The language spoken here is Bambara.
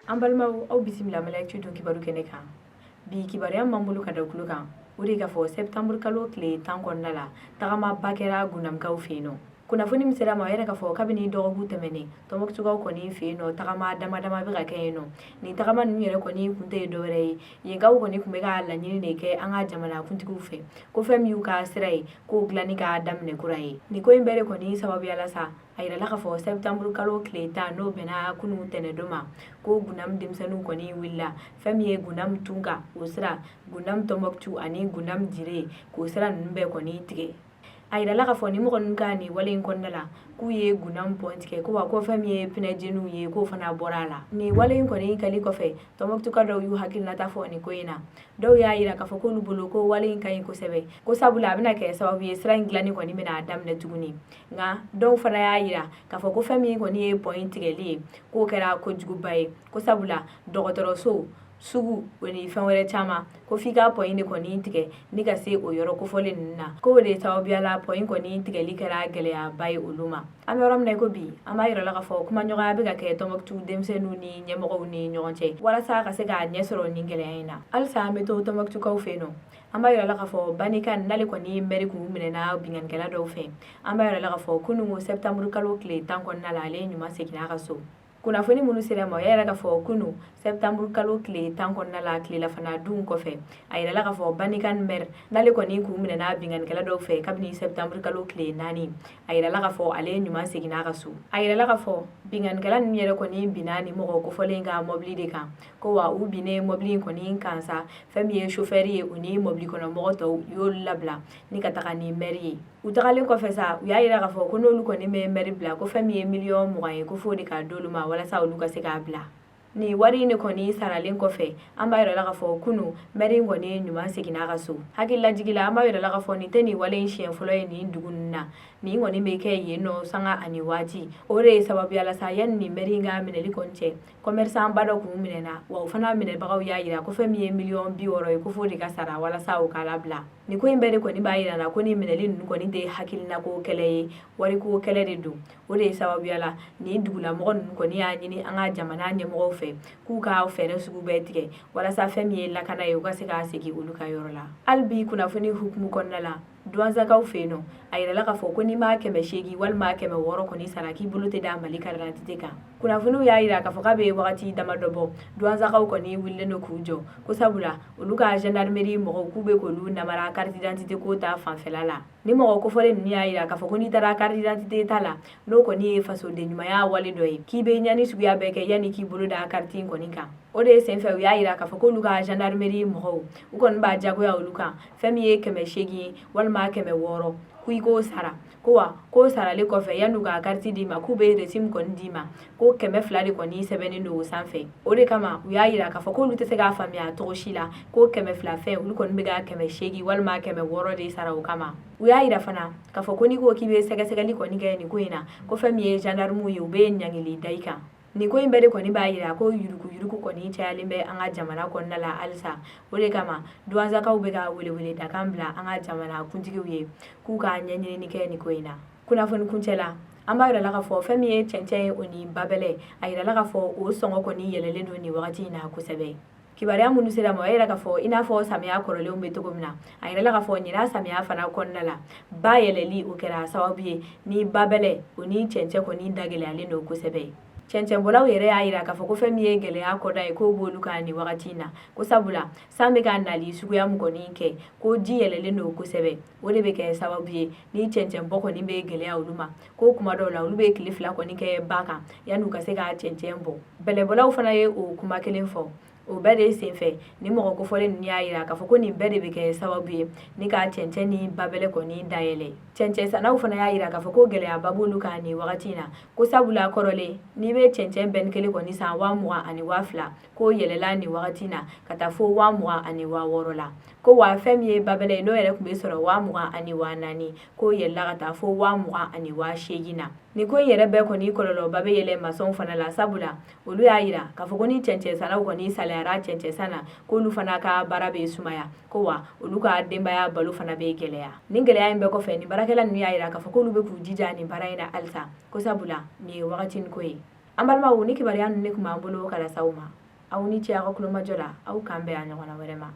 An balimaw, aw bisimila Mali Actu don kibaru kɛnɛ kan. Bi kibaruya m'an bolo ka da tulo kan, o de k'a fɔ septembre kalo tile 10 kɔnɔna la, tagamaba kɛra Gunamkaw fɛ yen nɔ. Kunnafoni min sera ma, o yɛrɛ k'a fɔ kabini dɔgɔkun tɛmɛnen, Tɔnbɔkutukaw kɔni fɛ yen nɔ, tagama dama dama bɛ ka kɛ yen nɔ. Nin tagama ninnu yɛrɛ kɔni kun tɛ dɔwɛrɛ ye, yenkaw kɔni tun bɛ ka laɲini de kɛ an ka jamana kuntigiw fɛ ko fɛn min y'u ka sira ye, k'o dilanni ka daminɛ kura ye. Nin ko in bɛɛ de kɔni sababuya la sa, a yirala k'a fɔ septembre kalo tile 10, n'o bɛnna kunun tɛnɛndon ma, ko Gunam denmisɛnninw kɔni wulila fɛn min ye Gunam Tunka o sira, Gunam Tɔnbɔkutu ani Gunam Dire, k'o sira ninnu bɛɛ kɔni tigɛ. A yirala k'a fɔ ni mɔgɔ ninnu ka nin wale in kɔnɔna la, k'u ye Gunam pɔn tigɛ, ko wa ko fɛn min ye pneu jeniw ye, k'o fana bɔra a la. Nin wale in kɔni kɛli kɔfɛ, Tɔnbɔkutuka dɔw y'u hakilinata fɔ nin ko in na. Dɔw y'a yira k'a fɔ k'olu bolo ko wale in ka ɲi kosɛbɛ, ko sabula a bɛna kɛ sababu ye sira in dilanni kɔni bɛna daminɛ tuguni. Nka dɔw fana y'a yira k'a fɔ ko fɛn min kɔni ye pɔn in tigɛli ye, k'o kɛra kojuguba ye, ko sabula dɔgɔtɔrɔso, sugu o ni fɛn wɛrɛ caman, ko f'i ka pɔn in de kɔni tigɛ ni ka se o yɔrɔ kofɔlen ninnu na, k'o de sababuya la pɔn in kɔni tigɛli kɛra gɛlɛyaba ye olu ma. An bɛ yɔrɔ min na i ko bi, an b'a yira la k'a fɔ kumaɲɔgɔnya bɛ ka kɛ Tɔnbɔkutu denmisɛnninw ni ɲɛmɔgɔw ni ɲɔgɔn cɛ walasa ka se ka ɲɛ sɔrɔ nin gɛlɛya in na. Halisa an bɛ to Tɔnbɔkutukaw fɛ yen nɔ. An b'a yira la k'a fɔ Banikan, n'ale kɔni mɛri kun minɛna binkannikɛla dɔw fɛ, an b'a yira la k'a fɔ kunun septembre kalo tile 10 kɔnɔna la, ale ɲuman seginna a ka so. Kunnafoni minnu sera ma, o y'a yira k'a fɔ kunun septembre kalo tile 10 kɔnɔna la, tilelafana dun kɔfɛ, a yirala k'a fɔ Banikan mɛri, n'ale kɔni kun minɛna binkannikɛla dɔw fɛ kabini septembre kalo tile 4, a yirala k'a fɔ ale ɲuman seginna a ka so. A yirala k'a fɔ binkannikɛla ninnu yɛrɛ kɔni binna ni mɔgɔ kofɔlen ka mɔbili de kan, ko wa u binnen mɔbili in kɔni kan sa, fɛn min ye chauffeur ye, o ni mɔbili kɔnɔ mɔgɔ tɔw, u y'olu labila ni ka taga ni mɛri ye. U tagalen kɔfɛ sa, u y'a yira k'a fɔ ko n'olu kɔni bɛ mɛri bila, ko fɛn min ye miliyɔn 20 ye, ko f'o de ka d'olu ma walasa olu ka se k'a bila. Nin wari in de kɔni saralen kɔfɛ, an b'a yira la k'a fɔ kunun mɛri in kɔni ɲuman seginna a ka so. Hakililajigi la, an b'a yira la k'a fɔ nin tɛ nin wale in siɲɛ fɔlɔ ye nin dugu ninnu na. Nin kɔni bɛ kɛ yen nɔ sanga ani waati. O de ye sababuya la sa, yanni nin mɛri in ka minɛli kɔni cɛ, commerçant ba dɔ kun minɛna, wa o fana minɛbagaw y'a yira ko fɛn min ye miliyɔn 60 ye, ko f'o de ka sara walasa o k'a labila. Nin ko in bɛɛ de kɔni b'a yira na ko ni minɛli ninnu kɔni tɛ hakilinako kɛlɛ ye, wariko kɛlɛ de don. O de ye sababuya la nin dugulamɔgɔ ninnu kɔni y'a ɲini an ka jamana ɲɛmɔgɔw fɛ k'u ka fɛɛrɛ sugu bɛɛ tigɛ walasa fɛn min ye lakana ye, u ka se k'a segin olu ka yɔrɔ la. Hali bi kunnafoni hukumu kɔnɔna la, Duwanzakaw fɛ yen nɔ, a yirala k'a fɔ ko n'i ma 800 walima 600 kɔni sara, k'i bolo tɛ da Mali carte d'identité kan. Kunnafoniw y'a yira k'a fɔ k'a bɛ wagati damadɔ bɔ, Duwanzakaw kɔni wulilen don k'u jɔ, ko sabula olu ka gendarmerie mɔgɔw k'u bɛ k'olu namara carte d'identité ko ta fanfɛla la. Ni mɔgɔ kofɔlen ninnu y'a yira k'a fɔ ko n'i taara carte d'identité ta la, n'o kɔni ye fasoden ɲumanya wale dɔ ye, k'i bɛ ɲani suguya bɛɛ kɛ yanni k'i bolo da carte in kɔni kan. O de senfɛ, u y'a yira k'a fɔ k'olu ka gendarmerie mɔgɔw, u kɔni b'a jagoya olu kan fɛn min ye 800 ye walima 600, ko i k'o sara, ko wa k'o saralen kɔfɛ, yan'u ka carte d'i ma, k'u bɛ reçu min kɔni d'i ma, ko 200 de kɔni sɛbɛnnen don o sanfɛ. O de kama u y'a yira k'a fɔ k'olu tɛ se k'a faamuya cogo si la ko 200 fɛn, olu kɔni bɛ ka 800 walima 600 de sara o kama. U y'a yira fana k'a fɔ ko n'i ko k'i bɛ sɛgɛsɛgɛli kɔni kɛ nin ko in na, ko fɛn min ye gendarmew ye, u bɛ ɲangili da i kan. Nin ko in bɛɛ de kɔni b'a yira ko yuruguyurugu kɔni cayalen bɛ an ka jamana kɔnɔna la halisa. O de kama Duwanzakaw bɛ ka weleweledakan bila an ka jamana kuntigiw ye k'u ka ɲɛɲinini kɛ nin ko in na. Kunnafoni kuncɛ la, an b'a yira la k'a fɔ fɛn min ye cɛncɛn ye, o ni babɛlɛ, a yirala k'a fɔ o sɔngɔ kɔni yɛlɛlen don nin wagati in na kosɛbɛ. Kibaruya minnu sera ma, o y'a yira k'a fɔ i n'a fɔ samiya kɔrɔlenw bɛ cogo min na, a yirala k'a fɔ ɲinan samiya fana kɔnɔna la, ba yɛlɛli o kɛra sababu ye ni babɛlɛ o ni cɛncɛn kɔni da gɛlɛyalen don kosɛbɛ. Cɛncɛnbɔlaw yɛrɛ y'a yira k'a fɔ ko fɛn min ye gɛlɛya kɔda ye, k'o b'olu kan nin wagati in na, ko sabula san bɛ ka nali suguya min kɔni kɛ, ko ji yɛlɛlen don kosɛbɛ, o de bɛ kɛ sababu ye ni cɛncɛnbɔ kɔni bɛ gɛlɛya olu ma, ko kuma dɔw la olu bɛ tile 2 kɔni kɛ ba kan yanni u ka se ka cɛncɛn bɔ. Bɛlɛbɔlaw fana ye o kuma kelen fɔ. O bɛɛ de senfɛ, ni mɔgɔ kofɔlen ninnu y'a yira k'a fɔ ko nin bɛɛ de bɛ kɛ sababu ye ni ka cɛncɛn ni babɛlɛ kɔni dayɛlɛ. Cɛncɛn sannaw fana y'a yira k'a fɔ ko gɛlɛyaba b'olu kan nin wagati in na, ko sabula kɔrɔlen n'i bɛ cɛncɛn bɛn kelen kɔni san 20 ani 2000, k'o yɛlɛla nin wagati in na ka taa fo 20 ani 6000 la, ko wa fɛn min ye babɛlɛ ye, n'o yɛrɛ tun bɛ sɔrɔ 20 ani 4000, k'o yɛlɛla ka taa fo 20 ani 8000 na. Nin ko in yɛrɛ bɛɛ kɔni kɔlɔlɔba bɛ yɛlɛ masɔnw fana la, sabula olu y'a yira k'a fɔ ko ni cɛncɛn sannaw kɔni salayara cɛncɛn san na, k'olu fana ka baara bɛ sumaya, ko wa olu ka denbaya balo fana bɛ gɛlɛya. Nin gɛlɛya in bɛɛ kɔfɛ, nin baarakɛla ninnu y'a yira k'a fɔ k'olu bɛ k'u jija nin baara in na halisa, ko sabula nin ye wagati ko ye. An balimaw, ni kibaruya ninnu de tun b'an bolo ka lase aw ma. Aw ni ce aw ka kulomajɔ la. Aw k'an bɛn a ɲɔgɔnna wɛrɛ ma.